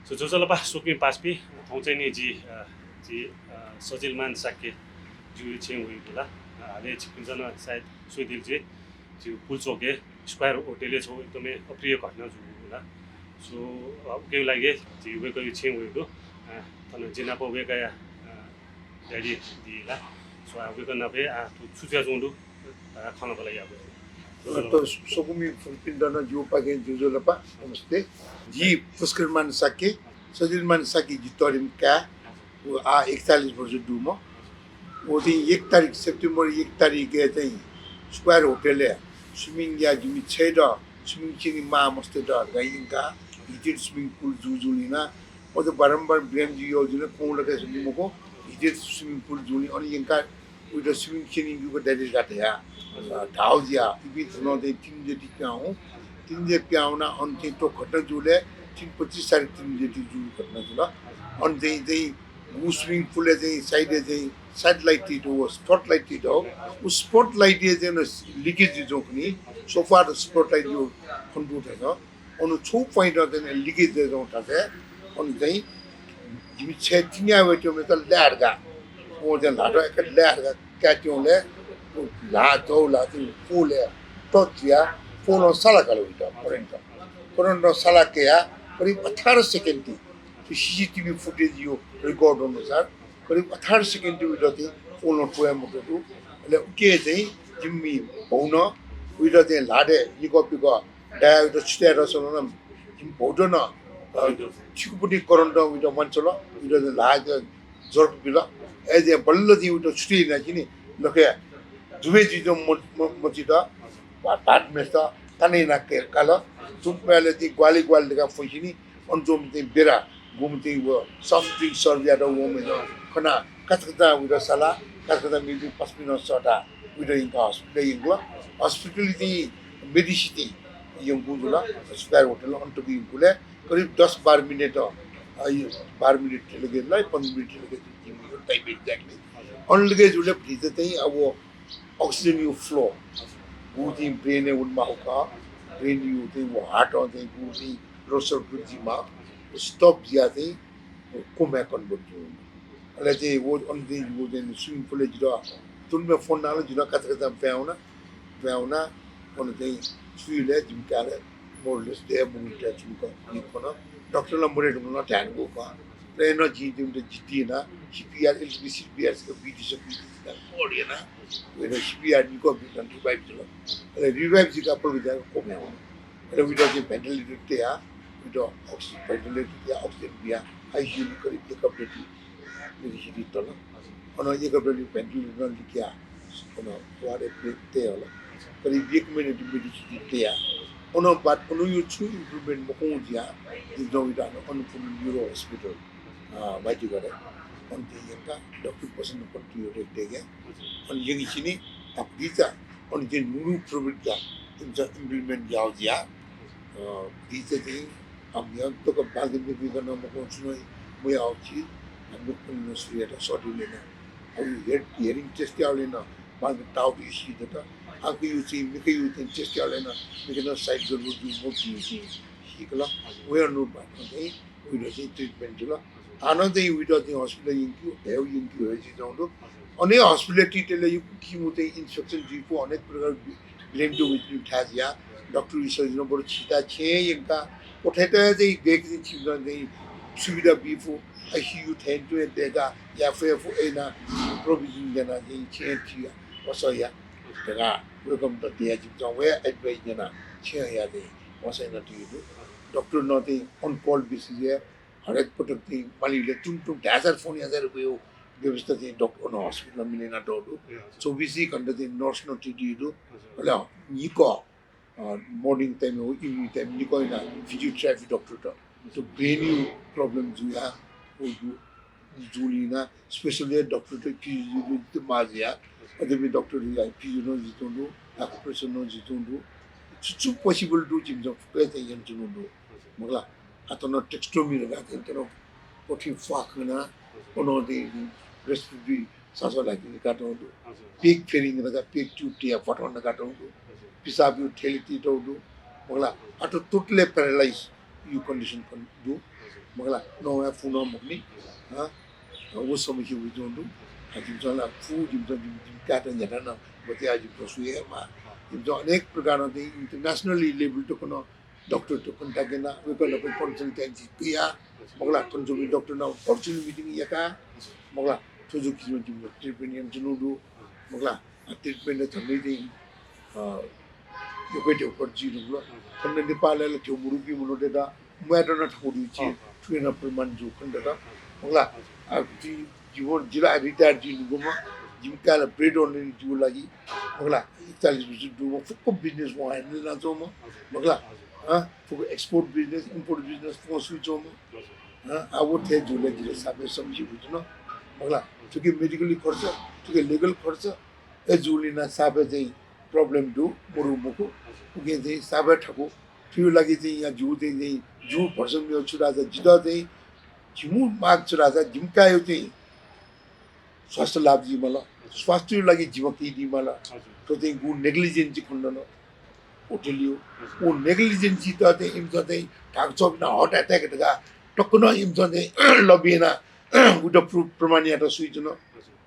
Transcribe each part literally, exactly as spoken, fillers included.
So, ज्वजलपा स्वकुमि पासापिं, थौं चाहिँ नि जि, अ, जि, अ, सजिलमान शाक्य ज्यू छेँ वयागु दु ला। अ, हाले छिकपिन्सं नं सायद स्वयादिल जुइ, जि पुल्चोकय् स्क्वायर होटलय् छगू एकदमै अप्रिय घटना जूगु दु ला। So, अ, उकिया लागि जि वय्कःया छेँ वयागु दु। अ, थन जि नाप वय्कःया, अ, ड्याडी दी ला। So, आ, वय्कः नाप हे, आ, थ्व छु जुयाच्वंगु दु, आ, खँ ल्हायेगु। अ, त स्वकुमि फुपिन्त नं जिगु पाखें ज्वजलपा, नमस्ते। जि पुष्करमान शाक्य, सजिलमान शाक्य जि तःधिम्ह काय्, व आ एकचालिस वर्ष दुम्ह। व चाहिँ एक तारिख, सेप्टेम्बर एक तारिखय् चाहिँ स्क्वायर होटलय् swimming या जिमि छय्‌त swimming स्यनी माः मस्तय्‌त धकाः यंकाः heated swimming pool जूगुलिं नं, अझ बारम्बार ब्लेम जुइ याःगुलिं खँ ल्हाये सनी मखु, heated swimming pool जूगुलिं अन यंकाः वइत swimming स्यनीगु का दाइ धकाः धया, अ, धाःगु जुयाः इपिं थनं चाहिँ तीन बजे ति पिहां वं, तीन बजे पिहां वनाः अन चाहिँ थ्व घटना जूबलय् तीन पच्चिस, साढे तीन बजे ति जूगु घटना जुल। अन चाहिँ, चाहिँ व swimming pool-य् चाहिँ side-य् चाहिँ satellite तयातःगु, spotlight तयातःगु, व spotlight-य् चाहिँ leakage जुयाच्वंगु खनी। So far spotlight-या खँ दु थें अन छगू point-य् चाहिँ leakage जुयाच्वंगु थासय् अन चाहिँ जिमि छय् तिंया वयेत्यंम्हय्‌सित लाये धकाः वं चाहिँ ल्हातं एक लाये धकाः कायेत्यंबलय् व ल्हाः जव ल्हाः चाहिँ पोलय् touch जुयाः पोलं साला काल वइत current। Current साला कयाः करिब अठार second ति, थ्व CCTV footage-या record अनुसार करिब अठार second ति वइत चाहिँ पोलं त्वये मफुत। अले उकी चाहिँ जिमि भौनं वइत चाहिँ ल्हातय् निकः पिकः दायाः वइत छुट्यायेत सल नं जिमि भौत नं, अ, थिकुपट्टि current वइत वांछ्वल, वइत ल्हाः jerk बिल। अय्‌जुयाः बल्ल चाहिँ वइत छुट्याइ यानाः चाहिँ नि लखय् दुबय् जुइ म-, म-, मचित भा-, भाःतम्हय्‌सित ताना यानाः के-, काल। तुं पिहां चाहिँ ग्वाहालि ग्वाहालि धकाः फ्वंसिनि अन च्वंम्ह चाहिँ बेरा गुम्ह चाहिँ व soft drink serve यायेत वःम्ह खनाः काचाकाचां वइत साला, काचाकाचां मेपिं पासापिं नं सःताः वइत यंकाः hospital-य् यंकल। Hospital-य् चाहिँ मेडिसिटी यंकूगु जुल, स्क्वायर होटल अन तक यंकूबलय् करिब दस बाह्र मिनेट, अ, बाह्र मिनेट लगे ला, पन्ध्र मिनेट लगे जिमि time exactly। अन लगे जुल भतिचा चाहिँ अब oxygen-या flow, गु चाहिँ brain-य् वनेमाःगु खः, brain-या चाहिँ व heart-य् चाहिँ गु चाहिँ blood circulate जुइमाः, stop जुयाः चाहिँ coma-य् convert जुल। अले चाहिँ व अन चाहिँ व चाहिँ swimming pool-य् जितः तुं पिहां phone यानाः जितः काचाकाचां ब्वाँय् वना, ब्वाँय् वनाः अन चाहिँ छुइलय् जिमि काय्‌या more or less दया मुंगु तया च्वंगु खँ खन। डाक्टर नं मदये धुंकल धायेधुंकूगु खः। अले नं जिं जिमित जिद्दी यानाः CPR, इलेक्ट्रिक CPR छकः बीत सकूगु यानाः वइत CPR निकः बीत revive जुल। अले revive जुइकाः पलख जुयाः coma-य् वन। अले वइत चाहिँ ventilator तयाः, वइत oxy-, ventilator तयाः oxygen बियाः ICU-लय् करिब एक हप्ता ति मेडिसिटी तल। अन एक हप्ता ति ventilator नं लिकयाः अन वार्डय् तये हल। करिब एक महिना ति मेडिसिटी तयाः अन बाद अनया छुं improvement मखंगु जुयाः जिमिसं वइत अन अन्नपूर्ण neuro hospital, अ, भाइतिगरे अन ति यंकाः डाक्टर प्रसन्न पन्त ति देके अन यंसिनि। अब भतिचा अन ति न्हू न्हू प्रविधित इमिसं implement याःगु जुयाः, अ, भतिचा ति अब यंतक बांलाक मेपिं नं मखं छुं नं मयाःगु चिज, अब न्हू न्हू सुरु यायेत सःतूबलय् नं, अब hear-, hearing test याःबलय् नं बांलाक ताःगु issue दत। आँखाया चाहिँ, मिखाया चाहिँ test याःबलय् नं मिखा नं side गडबड जूगु मखु धइगु चाहिँ सीकल। वया अनुपातं चाहिँ वइत चाहिँ treatment जुल। हानं चाहिँ वइत चाहिँ hospital यंकेगु, हयेगु यंकेगु हये चिज च्वंगु दु। अन हे hospital-य् ति तले यक्व किसिमं चाहिँ infection जुइफु, अनेक प्रकार blame to victim थाय् जुयाः डाक्टर, surgeon बरु छिता छेँ यंकाः क्वथय्‌त चाहिँ गय्‌क चाहिँ छिमिसं चाहिँ सुविधा बीफु, ICU थें तुं हे दय्‌काः याये फयेफु, अय्‌नं provision यानाः चाहिँ छेँ थिया वसः या धकाः वय्‌कःमित धयाः जिमिसं वया advice यानाः छेँ हयाः चाहिँ वसः यानातयागु दु। डाक्टर नं चाहिँ on call basis-य् हरेक पटक चाहिँ मालीबलय् तुं तुं धाःसां phone याःसां वयेगु व्यवस्था चाहिँ डाक्टर अन hospital-य् मिले यानातःगु दु। ए, हजुर। चौबिसै घण्टा चाहिँ nurse नं तयातयागु दु। हजुर। अले निकः, अ, morning time व evening time निकः यानाः physiotherapy डाक्टरत। तो brain-या problem जुयाः व जु-, जूगुलिं यानाः special-य् डाक्टरत physio जुयाः माः जुयाः, अथे हे डाक्टर जुयाः physio नं जुयाच्वंगु दु, acupressure नं जुयाच्वंगु दु। छु छु possible दु जिमिसं फुक्क हे चाहिँ यानाच्वनागु दु। हजुर। मखु ला, आः थन tracheostomy धकाः चाहिँ थन क्वथिं प्वाः खंनाः अनं चाहिँ respiratory सासः ल्हाकेगु कातःगु दु। हजुर। Peg feeding धकाः peg tube तयाः भ्वाथं नकातःगु दु। हजुर। पिसाबया थैली तयातःगु दु। मखु ला, आः त totally paralyze-या condition खन दु। हजुर। मखु ला, नवाये फु नं मखु नि। अँ, व समस्या वइच्वंगु दु। अ, जिमिसं ला फु, जिमिसं जिमि, जिमि काय्‌त न्ह्याथाय् नं बचय् याये जिमिसं स्वये हे माः। जिमिसं अनेक प्रकारं चाहिँ international level तक नं डाक्टर तक नं ताके याना, वय्‌कः नाप consultancy कयाः, मखु ला, थन च्वंपिं डाक्टर नाप virtual meeting याकाः, मखु ला, थ्व जू किसिमं जिमिसं treatment यानाच्वनागु दु। मखु ला, अ, treatment धइगु चाहिँ, अ, यक्व हे ध्यबा जुइ धुंकल। थन नेपालय् ला थ्व मदुपिं मनूतय्‌त म्वायेत नं थाकु दु छि, थुकिया नं प्रमाण जू खनेदत। मखु ला, अ, जि, जि व, जि ला retire जुइ धुंकूम्ह, जिमि काय् ला bread earner जूगु लागि, मखु ला, एकचालिस वर्ष दुम्ह, फुक्क business वं handle यानाच्वंम्ह, मखु ला, अ, फुक्क export business, import business वं स्वयाच्वंम्ह। अ, आ, व थें जूगुलिं जितः साप हे समस्या वइच्वन, मखु ला। थुकी medically खर्च, थुकी legal खर्च, अय् जूगुलिं नं साप हे चाहिँ problem दु, मरु मखु। उकिं चाहिँ साप हे थाकु। थुकिया लागि चाहिँ या जू चाहिँ, चाहिँ जू भरोसा मेगु छु धाःसा जितः चाहिँ झिम्ह माग छु धाःसा जिमि काय्‌या चाहिँ स्वास्थ्य लाभ जुइमाल, स्वास्थ्यया लागि जिम्ह कीदी माल। थ्व चाहिँ गु negligence खनेदन। होटलया। व negligence त चाहिँ इमिसं चाहिँ धाःगु छु बिना heart attack धकाः टक्क नं इमिसं चाहिँ लबी याना उइत proof प्रमाण यात स्वयाच्वन।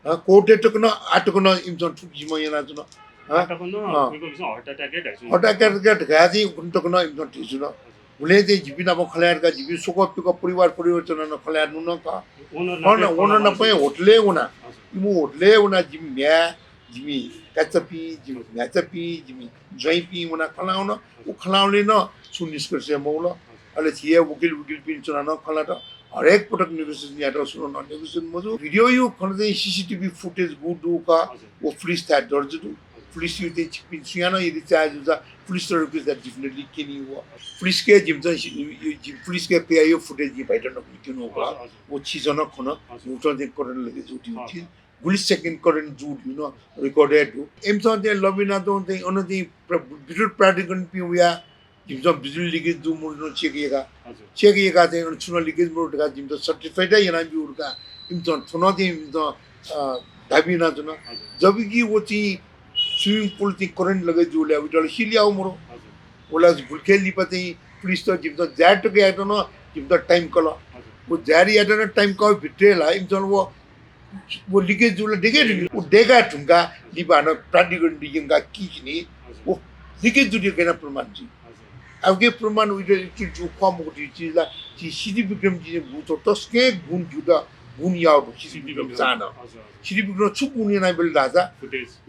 अँ, court-य् तक नं, आः तक नं इमिसं थुकिसिमं यानाच्वन। अँ? आः तक नं, अँ। Heart attack हे धाइच्वन। Heart attack धकाः चाहिँ उखुन्हु तक नं इमिसं धयाच्वन। गुलिं चाहिँ जिपिं नाप खँ ल्हाये धकाः जिपिं स्वक्वः प्यक्वः परिवार परिवार च्वनाः नं खँ ल्हाये धुन का। Owner नाप हे होटलय् वना। इमि होटलय् वना जिमि म्ह्याय्, जिमि काचापिं, जिमि म्ह्याचापिं, जिमि ज्वाइँपिं वनाः खँ ल्हाः वन। व खँ ल्हाःबलय् नं छुं निष्कर्ष मवल। अले झी हे वकिल, वकिलपिं च्वनाः नं खँ ल्हात। हरेक पटक negotiation यात, सुनानं negotiation मजू। Video-या खँ चाहिँ CCTV footage गु दु का, व पुलिसथाय् दर्ज दु। पुलिसया चाहिँ छिकपिं सुयानं यदि चाहे जूसा पुलिसत request यात, definitely क्यनी व। पुलिसके जिमिसं सि-, जि-, पुलिसके कयाः footage जिं भाइतनाप क्यनु का। व छिसं नं खन, न्हूथं चाहिँ current लगे जूगु थें। गुलि second current जूगु नं record हे दु। इमिसं चाहिँ लबी यानाच्वंगु चाहिँ अन चाहिँ प्र-, विद्युत प्राधिकरणपिं वयाः जिमिसं बिजुली leakage दु मदु नं check याका। Check याकाः चाहिँ अन छुं नं leakage मदु धकाः जिमिसं certify हे यानाब्यु धकाः इमिसं थ्व नं चाहिँ इमिसं, अ, दाबी यानाच्वन। जबकि व चाहिँ swimming pool चाहिँ current लगे जूगुलिं उइत ला seal याःगु मरु। व ला गुलिखे लिपा चाहिँ पुलिसत जिमिसं जाहेर तक यायेत नं जिमित time कल। व जाहेर यायेत नं time काःगु भित्रय् ला इमिसं व व leakage जुल देके धुंकल। व देका धुंकाः लिपा हानं प्राधिकरण यंकाः किकिने व leakage जुल धकाः प्रमाण जुइ। अब के प्रमाण उइत इति जू खः मखु धइगु चिज ला, झी सिद्धि विक्रमजीं गुगु तसकं गुण जुइत गुण याःगु दु सिद्धि विक्रम शाहनं। सिद्धि विक्रमं छु गुण यानाबिल धाःसा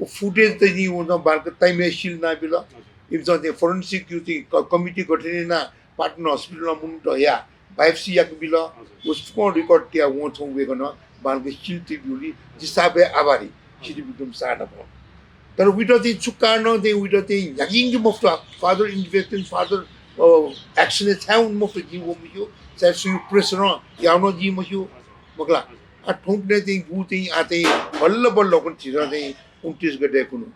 व footage त जिं वं बांलाक time-य् seal यानाबिल। इमिसं चाहिँ forensic-या चाहिँ क-, committee गठन यानाः पाटन hospital-ं मनूत हयाः biopsy याकाबिल। व फुक्कं record तयाः वं छगू वय्‌कलं बांलाक seal तयाबिल। जि साप हे आभारी सिद्धि विक्रम शाह नाप। तर उइत चाहिँ छु कारणं चाहिँ उइत चाहिँ न्ह्याके यंके मफुत, further investigation, further, अ, action-य् छाय् वने मफुत जिं व मस्यू, सायद सुया pressure-ं याः नं जिं मस्यू, मखु ला। आ, थौंकन्हय् चाहिँ गु चाहिँ आ चाहिँ बल्ल बल्ल उखुन्हु झीसं चाहिँ उन्तिस गते खुन्हु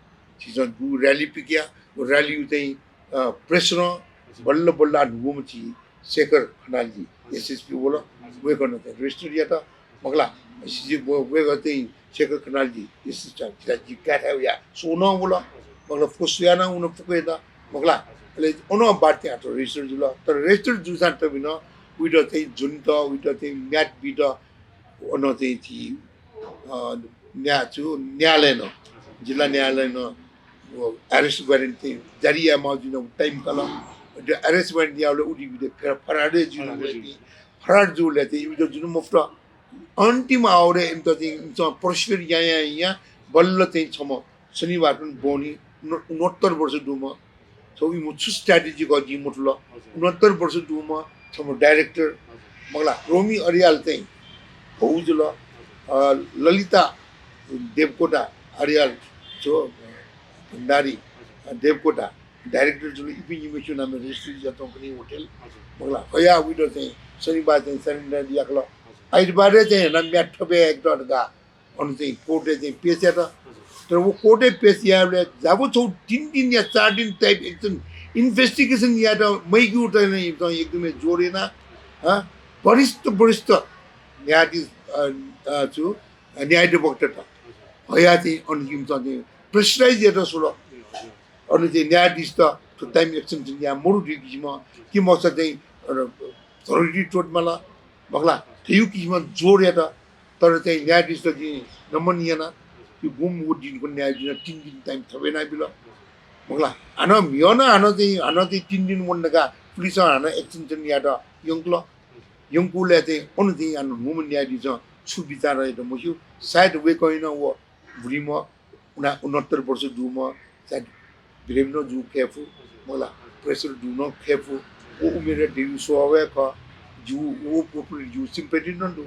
झीसं गु rally पिकया, व rally-या चाहिँ अ, pressure-ं बल्ल बल्ल आ न्हूगुम्ह झी शेखर खनालजी SSP वल। वय्‌कलं चाहिँ register यात, मखु ला। सिजि व-, वय्‌कः चाहिँ शेखर खनालजी SSP झीथाय् जि काय्‌थाय् वयाः स्वये नं वल, मखु ला। फुक्क स्वयाः नं वन फुक्कयात, मखु ला। अले अनं बात चाहिँ हात register जुल। तर register जूसां तबि नं उइत चाहिँ ज्वनेत, उइत चाहिँ म्याद बीत अन चाहिँ झी, अ, न्या-, छु, न्यायालयनं, जिल्ला न्यायालयनं व arrest warrant चाहिँ जारी यायेमाः जुइन time काल। अले arrest warrant याःबलय् उलि बिदे फेर फरार हे जुइन। फरार जुइन। फरार जूबलय् चाहिँ इमित जुन मफुत। अन्तिम hour-य् इमित चाहिँ इमिसं परस्पर यां यां यां बल्ल चाहिँ छम्ह शनिबार पनि बहनी उन-, उनहत्तर वर्ष दुम्ह छगू इमिगु छु strategy खः जिं मथुल। उनहत्तर वर्ष दुम्ह छम्ह director, मखु ला, रोमी अर्याल चाहिँ भौ जुल। अ, ललिता देवकोटा अर्याल छु, अ, भण्डारी, अ, देवकोटा director जुल। इपिं निम्हस्यां नामय् register जुयाच्वंगु खनी hotel, मखु ला। हया उइत चाहिँ शनिबार चाहिँ surrender याकल। आइतबारय् चाहिँ नं म्याद थप यायेत धकाः अन चाहिँ court-य् चाहिँ पेश यात। तर व court-य् पेश यायेबलय् जाबु छगू तीन दिनया, चार दिन type action, investigation यायेत मय्‌केगु चाहिँ एकदमै जोड याना, हँ, वरिष्ठ, वरिष्ठ न्यायाधीश, अ, अ, छु, न्यायाधिवक्तात हया चाहिँ अन इमिसं चाहिँ pressurize यात स्वल। अन चाहिँ न्यायाधीशत थ्व time extension याये मरु धइगु किसिमं, कि मखुसा चाहिँ, अ, धरोहरी तोडे माल, मखुला, थ्व किसिमं जोडयात। तर चाहिँ न्यायाधीशत जिं नमन याना, त्यो गुम्ह व दिनको न्यायाधीशं तीन दिन time थप यानाबिल। मखुला, हानं म्हिगः नं हानं चाहिँ, हानं चाहिँ तीन दिन वन धकाः पुलिसं हानं extension यात यंकल। यंकूबलय् चाहिँ अन चाहिँ हानं न्हूम्ह न्यायाधीशं छु बिचाः यात मस्यू। सायद वय्कःयात नं व बुढीम्ह उना-, उनहत्तर वर्ष दुम्ह, सायद बिरामी नं जू खय्‌फु, मखुला, pressure दु नं खय्‌फु। व उमेर देवी स्वभाव हे खः। जिगु व, व प्रति जिगु sympathy नं दु।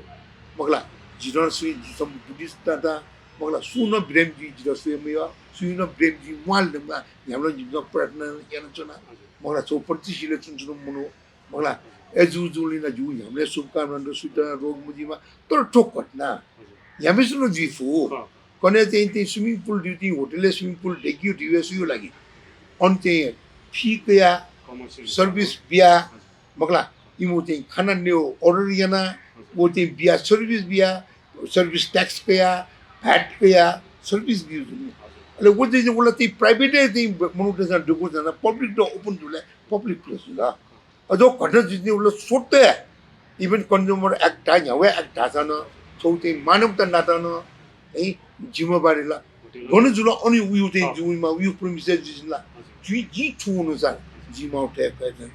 मखुला, जिं नं स्वये, जिसं बुद्धिस्ट ताता, मखुला, सुं नं बिरामी जुइ जितः स्वये मयः, सुं नं बिरामी जुइ म्वाल धकाः न्ह्याबलें जिमिसं प्रार्थना यानाच्वना। मखुला, छगू प्रगतिशील च्वनाच्वनाम्ह मनू, मखुला, ए जु जुलिं नं जिगु न्ह्याबलें शुभकामना दु, सुइत नं रोग मजुइमा। तर थ्व घटना न्ह्याम्हसिनं जुइ फु। कन्हय् चाहिँ, चाहिँ swimming pool दु, चाहिँ होटलय् swimming pool दय्‌केगु दु, सुया लागि? अन चाहिँ fee कयाः, service बियाः, मखुला, इमिगु चाहिँ खाना नयेगु order यानाः, व चाहिँ बियाः, service बियाः, service tax कयाः, VAT कयाः service बियाः जुल। अले व चाहिँ, व ला चाहिँ private-य् चाहिँ मनूतय्‌सं दुगु जना public-त open जुल, public place जुल। अझ घटना जुइतिनि उबलय् स्वतः Even Consumer Act धाइ, न्ह्यागु Act धाःसां नं, छगू चाहिँ मानवता नातां नं है जिम्मेवारी ला गन जुल, अन उयो चाहिँ जिगु मा, उयो premises जुइ जुल ला। हजुर। जिं, जिं छु अनुसार जिं माउ ठ्याक्क चाहिँ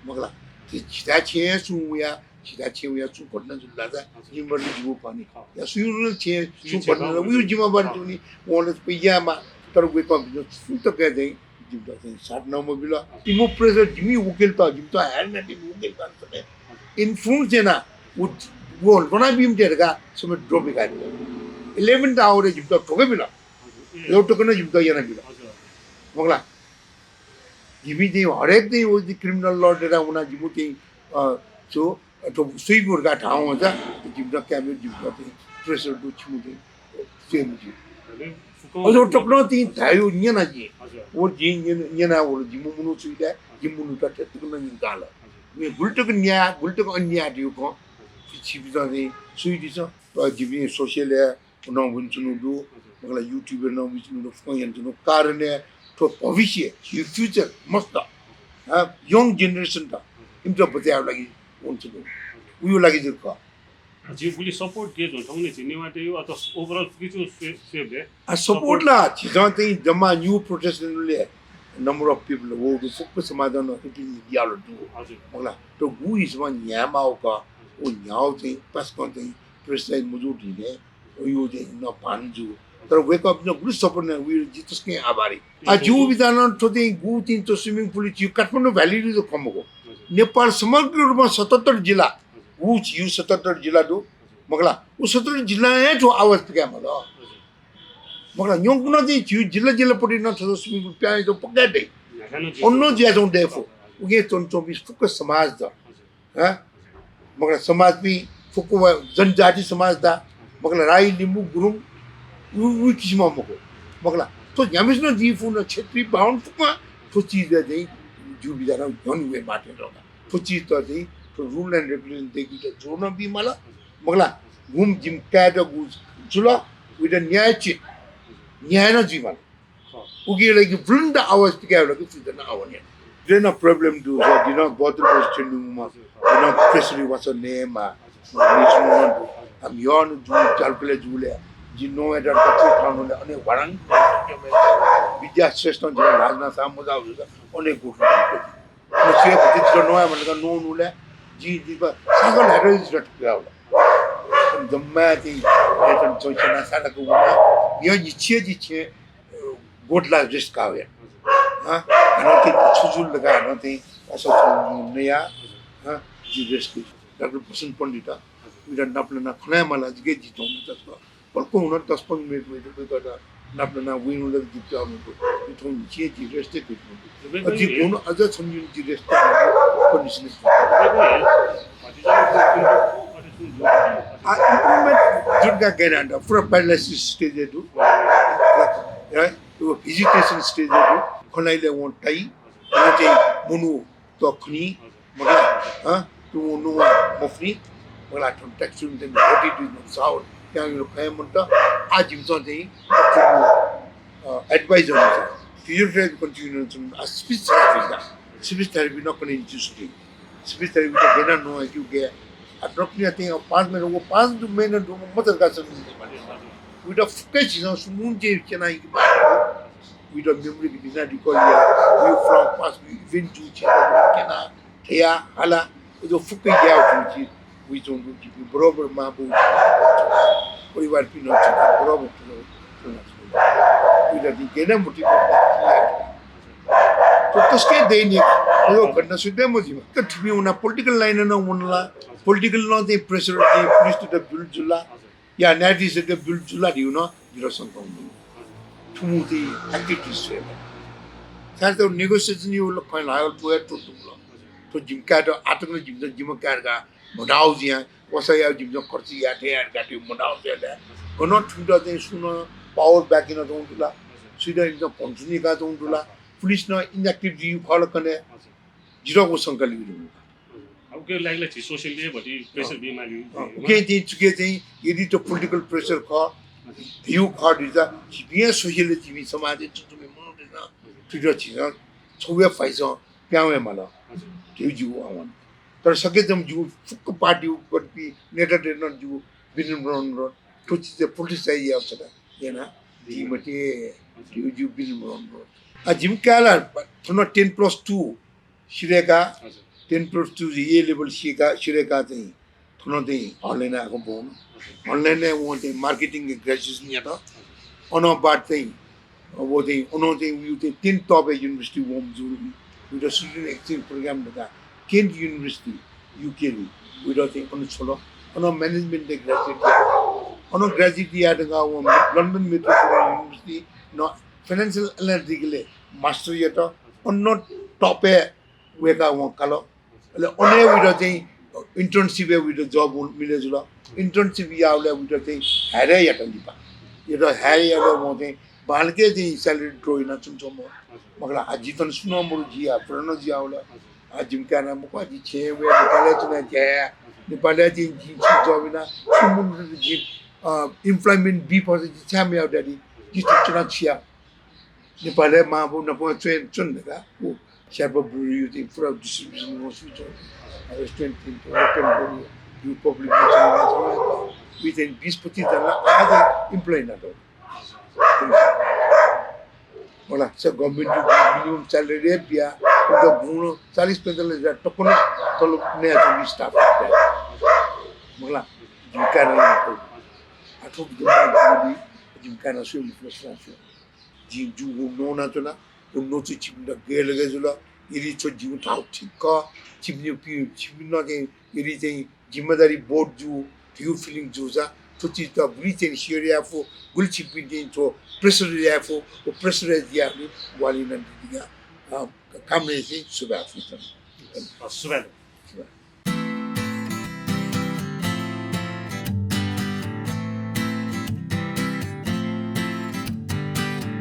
मखुला। झीथाय् छेँय् सुं वया, झीथाय् छेँय् वया सुं घटना जुल धाःसा जिम्मेवारी जिगु खः नि। या सुं छेँय् सुं घटना जुल, उयो जिम्मेवारी जुइ नि, वं ला यायेमाः, तर वय्‌कःपिन्सं सुं तक चाहिँ जिमित चाहिँ साथ नं मबिल। इमिगु pressure जिमि वकिलत, जिमित ह्यानादीम्ह वकिलत समेत influence यानाः व, व ल्वनाबीम्ह धकाः समेत drop याकादिल। Eleventh hour-य् जिमित थ्वकाबिल। हजुर, ए। लौ तक नं जिमित यानाबिल। हजुर। मखुला। जिमि चाहिँ हरेक चाहिँ व चाहिँ criminal law data वनाः जिमिगु चाहिँ, अ, छु, अ, थ्व स्वइबु धकाः धाःसा जिमित क्याबिनेट जिमित चाहिँ pressure दु, छिमिगु चाहिँ स्वये मज्यू। अले फुक्कं अझ तक नं चाहिँ धायेगु न्यना जिं। हजुर। व जिं न्यन-, न्यना वल, जिमि मनू छु याये, जिमि मनूत थ्यंतक नं न्यंकाल। हजुर। मे गुलि तक न्याय, गुलि तक अन्याय धइगु खँ। हजुर। छिपिन्सं चाहिँ स्वयादिसँ। अ, जिमि social-य् नं वनाच्वनागु दु। हजुर। मखुला, YouTube-य् नं वनाच्वनागु दु, फुक्कं यानाच्वनागु दु। कारण थ्व भविष्य, यो future मस्त। हजुर। अ, young generation-त, हजुर, इमित बचय् यायेगु लागि वनाच्वनागु दु। हजुर। उयो लागि जक खः। झी गुलि support के जुल थौंकन्हय् झी नेवाःतय्‌गु अथवा overall फुक्कसिगु स्वये, स्वयेबलय्? आ, support support ला, झीसं चाहिँ जम्मा New Protestant-लय् number of people व फुक्क समाजं नं appeal याःगु दु। हजुर। मखुला, तर गु हिसाबं न्ह्यायेमाःगु खः, व न्ह्याःगु चाहिँ पासाकं चाहिँ pressure मजूगु धइगु, उयो चाहिँ नं भान जू। तर वय्‌कःपिन्सं गुलि support यानाः, उयो जि तसकं आभारी। आ, जिगु विचारं थ्व चाहिँ गु चाहिँ थ्व swimming pool झीगु काठमाडौं valley-य् जक खँ मखु। हजुर। नेपाल समग्र रूपमा सतहत्तर जिल्ला, हजुर। व झीगु सतहत्तर जिल्ला दु। हजुर। मखुला, व सतहत्तर जिल्लां हे थ्व आवाज पिकायेमाल। हजुर। मखुला, न्यंकनं चाहिँ झीगु जिल्ला जिल्लापट्टि नं थ्व swimming pool पिहां यायेत पक्का दइ। न्ह्याथाय् नं जुइ। अन नं जुयाच्वंगु दयेफु। हजुर। उकिं च्वनाच्वंपिं फुक्क समाजत। हजुर। हँ? मखुला, समाजपिं फुक्क व जनजाति समाजत। मखुला, राई, लिम्बू, गुरुङ, उ, उ किसिमं मखु। मखुला, थ्व न्ह्याम्हसिनं जुइफु नं, क्षेत्री, बाहुन फुक्कं थ्व चिजय् चाहिँ जिगु विचारं न्ह्यःने वयेमाः थें दु। थ्व चिजत चाहिँ थ्व rule and regulation दय्‌केत जोड नं बीमाल। मखुला, गुम्ह जिमि काय्‌त गु जुल, उइत न्यायोचित न्याय नं जुइमाल। उकिया लागि बुलन्द आवाज पिकायेगु लागि सुइत नं आह्वान याना। जितः नं problem दु, जिं नं बहत्तर वर्ष थ्यंगु मा, जिं नं pressure-य् वासः नयेमाः। म्हिगः नं दु। आ, म्हिगः नं जूगु, ज्यालकलय् जूगुलिं, जिं नवाये दत का, अन ह्वाराङ विद्या श्रेष्ठं जितः ल्हाः ज्वनाः सां मज्याःगु जूसा अन हे गुगु। न सुया भति जितः नवाये माल का, नवानागुलिं जिं, जितः साकं ल्हातय् जितः थुइकावल। जम्मा चाहिँ ल्हातय् च्वंस्यानाः सां तक वना। म्हिगः न्हिच्छि हे जि छेँय् गोठ ला rest काः वया। हँ? हानं चाहिँ छु जुल धकाः हानं चाहिँ असल छु नया। हँ? जि rest काइ। डाक्टर भूषण पण्डित, उइत नापलानाः खँ ल्हायेमाल, जिके जि थौं तसकं बल्कं हुन दस पन्ध्र मिनेट वइतक नापलानाः वइगु ला जि पिहां वनागु। जि थौं न्हिच्छि हे जि rest हे कयाच्वनागु। अ, जि गन अझ छन्हु जि rest हे यानागु condition हे। आ, improvement जुल का गय् याना, पुरा paralysis stage-य् दु। या, व vegetation stage-य् दु। खँ ल्हाइबलय् वं ताइ। वं चाहिँ मनूत खनी। मखुला, हँ, तुं नुगः मफुनि। मखुला, थन taxi-नं चाहिँ भति दुई साउथ, त्यां खँ हे मन्त। आ, जिमिसं चाहिँ, अ, advice अनुसार, physiotherapy continue यानाच्वना, आ, speech therapy का। Speech therapy नं कने निंतिं सुरु। Speech therapy त गय् याना नं कि गय् आ, ड्रप निया चाहिँ पाँच महिना, व पाँच महिना दुम्ह मत का सन। उइत फुक्कै झीसं सुमुन चाहिँ च्यना कि उइत मेमोरी कि बिना रिकल या, उयो फ्रम पास इभेन्ट जु च्यना, थया, हाला, उयो फुक्कै या उठु छि, उइ चाहिँ उठु छि, बरोबर मां बौ छि, परिवार पिन छि, बरोबर छु, उइत नि गेना मुठी को या। तो तस्के दैनिक, उयो घटना सुद्धा मजिमा। त थिमि उना पोलिटिकल लाइन न उनला, पोलिटिकल न चाहिँ प्रेसर चाहिँ पुलिस त बिल्ड जुला, या न्यायाधीश त बिल्ड जुला दिउ न, जिरो संकम। थुमु चाहिँ एक्टिभिटिज छ्वयेमा। सायद त नेगोसिएसन यो ल खै लागल, थ्व या थ्व तुम ल। थ्व जिम काय्‌त आतंक जिम त जिम काय्‌का मडाउ जिया, वसया जिम त खर्च या थे या गाते मडाउ जिया ला। गन थुम त चाहिँ सुन पावर ब्याक इन त उन्दुला। सुइदा इन त कन्सुनी का त उन्दुला। पुलिस न इनएक्टिभ जिउ खल कने। जिरो को संकल बिउ। अब के लागला छि सोसियल मिडिया भति प्रेसर बी माली। अँ, उके चाहिँ चुके चाहिँ यदि त पोलिटिकल प्रेसर ख, भिउ ख दिजा, छि बिया सोसियल टिभी समाज चाहिँ चुचुमे मनो देना। थुइदा छि छौया फाइस प्यावे माल। हजुर। धिउ जिउ आवन। तर सकेसम्म जिउ फुक्क पार्टी उपकल्पी नेता देन जिउ बिनिमरण र ठुचिचे पोलिटिसाइज याव छता। येना, जिमते हजुर। धिउ जिउ बिनिमरण र। आ, जिम काला थन टेन प्लस टू सिरेका, हजुर। Ten plus two A level सिका, सिरेका चाहिँ थन चाहिँ हनलाइन आएको पाउनु। हजुर। हनलाइन व चाहिँ मार्केटिङ ग्रेजुएसन यात। हजुर। अन बाद चाहिँ, व चाहिँ, अन चाहिँ उयो चाहिँ टेन टप university वम जुल। उयो student exchange program दका Kent University, UK ली। उयो चाहिँ अन छ्वल। अन म्यानेजमेन्ट ग्रेजुएट या। अन ग्रेजुएट या दका व लन्डन मेट्रोपोलिटन युनिभर्सिटी न फाइनेन्सियल एनालिटिक्सले मास्टर यात। अन टपे वेका वं काल। अले अने उइत चाहिँ इन्टर्नसिप उइत जब मिले जुल। इन्टर्नसिप यावले उइत चाहिँ हायर यात लिपा। यात हायर यावले वं चाहिँ बालके चाहिँ स्यालेरी ड्रो याना च्वंच्वंम्ह। मखला आ जितन सुन मरु जिया, पुरानो जिया उला। आ जिम काना मखु, आ जि छेँ वे नेपालय् च्वना ज्या। नेपालय् चाहिँ जि छु जब याना, सुमुन जि, अ, इम्प्लॉयमेन्ट बी फस जि छ्या मयाव दादी। जि छु च्वना छिया। नेपालय् मां बौ नाप च्वय् च्वन का। उ स्याप ब्रुरी यु चाहिँ पुरा डिस्ट्रिब्युसन मसु च्वन। रेस्टुरेन्ट चाहिँ पुरा रेस्टुरेन्ट ब्रुरी यु पब्लिक वी चाहिँ बिस पच्चिस जना आज इम्प्लॉय ना दो। होला, स गभर्नमेन्ट यु मिनिमम स्यालेरी बिया, उनका गुण चालीस पैंतालीस हजार टक्क न तलब नया चाहिँ स्टाफ। होला, जिम काना आठो जिम काना सुइ मुखला सुइ। जिं जूगु नोना च्वना, व नोचु छिपिन्त गय् लगे जुल। यदि छ जिगु थाउ ठीक खः, छिपिनि पि-, छिपिन्त चाहिँ यदि चाहिँ जिम्मेदारी बोध जू, धिउ फिलिङ जूसा, थ्व चिज त गुलि चाहिँ सेयर याये फु, गुलि छिपिन्त चाहिँ थ्व प्रेसर याये फु, व प्रेसर याये फु, ग्वाहालि यानादिया, अ, कामना चाहिँ सुभाय्। सुभाय्। सुभाय्।